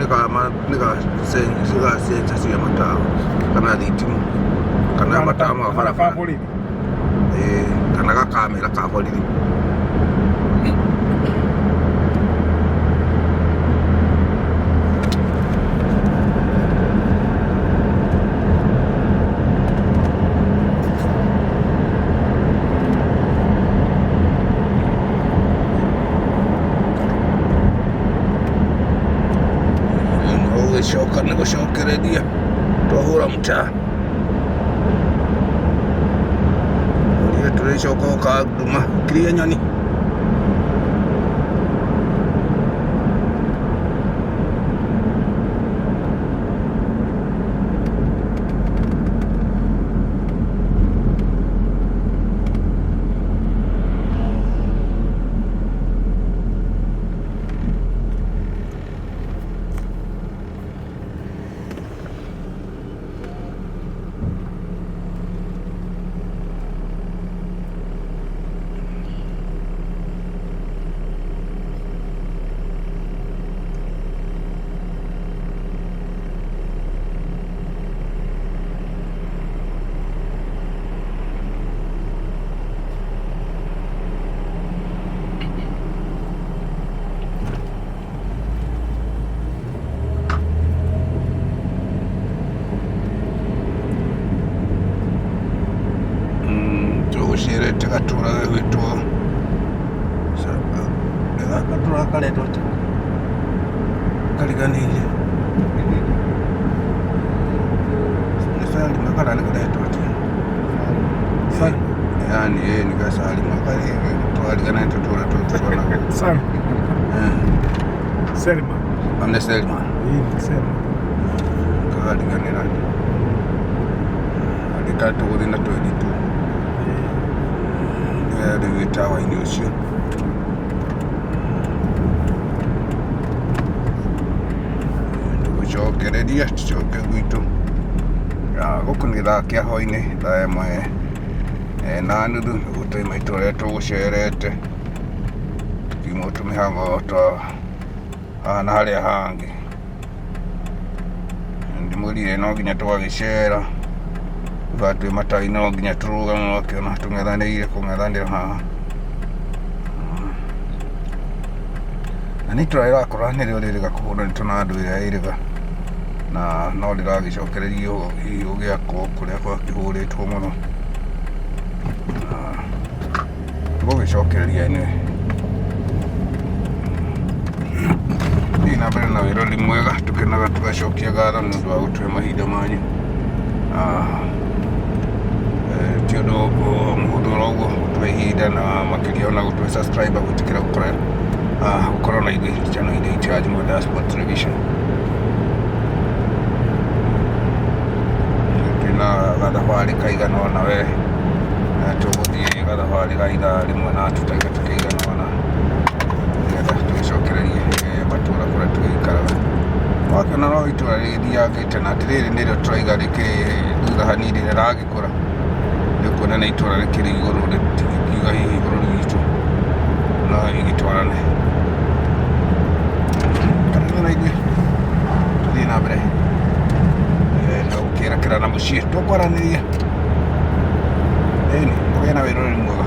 Nĩ ga sensor cia matawa kana thitima kana matawa ma barabara. Borithi. Ĩĩ, kana gakamera ka borithi. Ũgĩcoka nĩ gũcokereria twahũra mtaa. Ũrĩa tũrĩcoka ũkanduma kiria nyoni. Tũgũcerete gatũra gegwĩtwo gatũra karetwo atĩa? Kariganĩire. Nĩ Salima kana nĩ karetwo atĩa? Yani ĩĩ nĩ gacarima twarigana nĩ tũtũra tũu tuonagwo. Salma. Selma. Nĩ Selma. Ĩĩ nĩ Selma. Kariganĩra. Rĩka tũgũthiĩ na 22. Rĩu wĩ tawa-inĩ ũcio. Tũgũcokereria tũcoke gwitũ. Gũkũ nĩ gĩthaa kĩa hwainĩ thaa ĩmwe na nuthu nĩguo twauma itũra rĩrĩa tũgũcerete tukiuma tũmĩhang'o twa haha na harĩa hangĩ. Ndĩmwĩrire no nginya tũgagĩcera thaa twĩ mataĩ no nginya tũrũgame ũgakĩona tũng'ethanĩire kũng'ethanĩra haha. Na nĩ itũra rĩrakũra nĩrĩo rĩrĩga kũhũrwo nĩ tũnandũ ĩrĩa ĩrĩga na no rĩragĩcokererio hihi gũgĩakwo kũrĩa gwakĩhũrĩtwo mũno. Na tũgũgĩcokereria anyway. Thiĩ na mbere na wĩrori mwega tũkenaga tũgacokia ngatho nĩ ũndũ wa gũtũhe mahinda manyu. Ti ũndũ mũhũthũ oro ũguo gũtũhe ihinda na makĩria ona gũtũhe subscriber gwĩtĩkĩra gũkorwo na ithuĩ channel-inĩ itũ ya Juma Diaspora Television. Twĩna gathabarĩ kaigana ũna we na tũgũthiĩ gathabarĩ ga ithaa rĩmwe na tũtagĩka tũkĩigana ũna nĩgetha tũgĩcokererie matũra kũrĩa tũgĩikaraga. Wakĩona no itũra rĩgĩthiangĩte na atĩrĩrĩ nĩrĩo tũraiga rĩkĩrĩ thutha hanini rĩragĩkũra. Nĩ ũkuona nĩ itũra rĩkĩrĩ igũrũ rĩtingiuga hihi bũrũri witũ no ĩgĩtwarane. Karĩria na ithuĩ tũthiĩ na mbere na gũkĩrakĩra na mũciĩ tũkwaranĩria. Ĩni, mũgĩe na wĩroreri mwega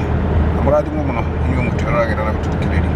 na mũrathimwo mũno inyuĩ mũtwĩroragĩra na gũtũthikĩrĩria.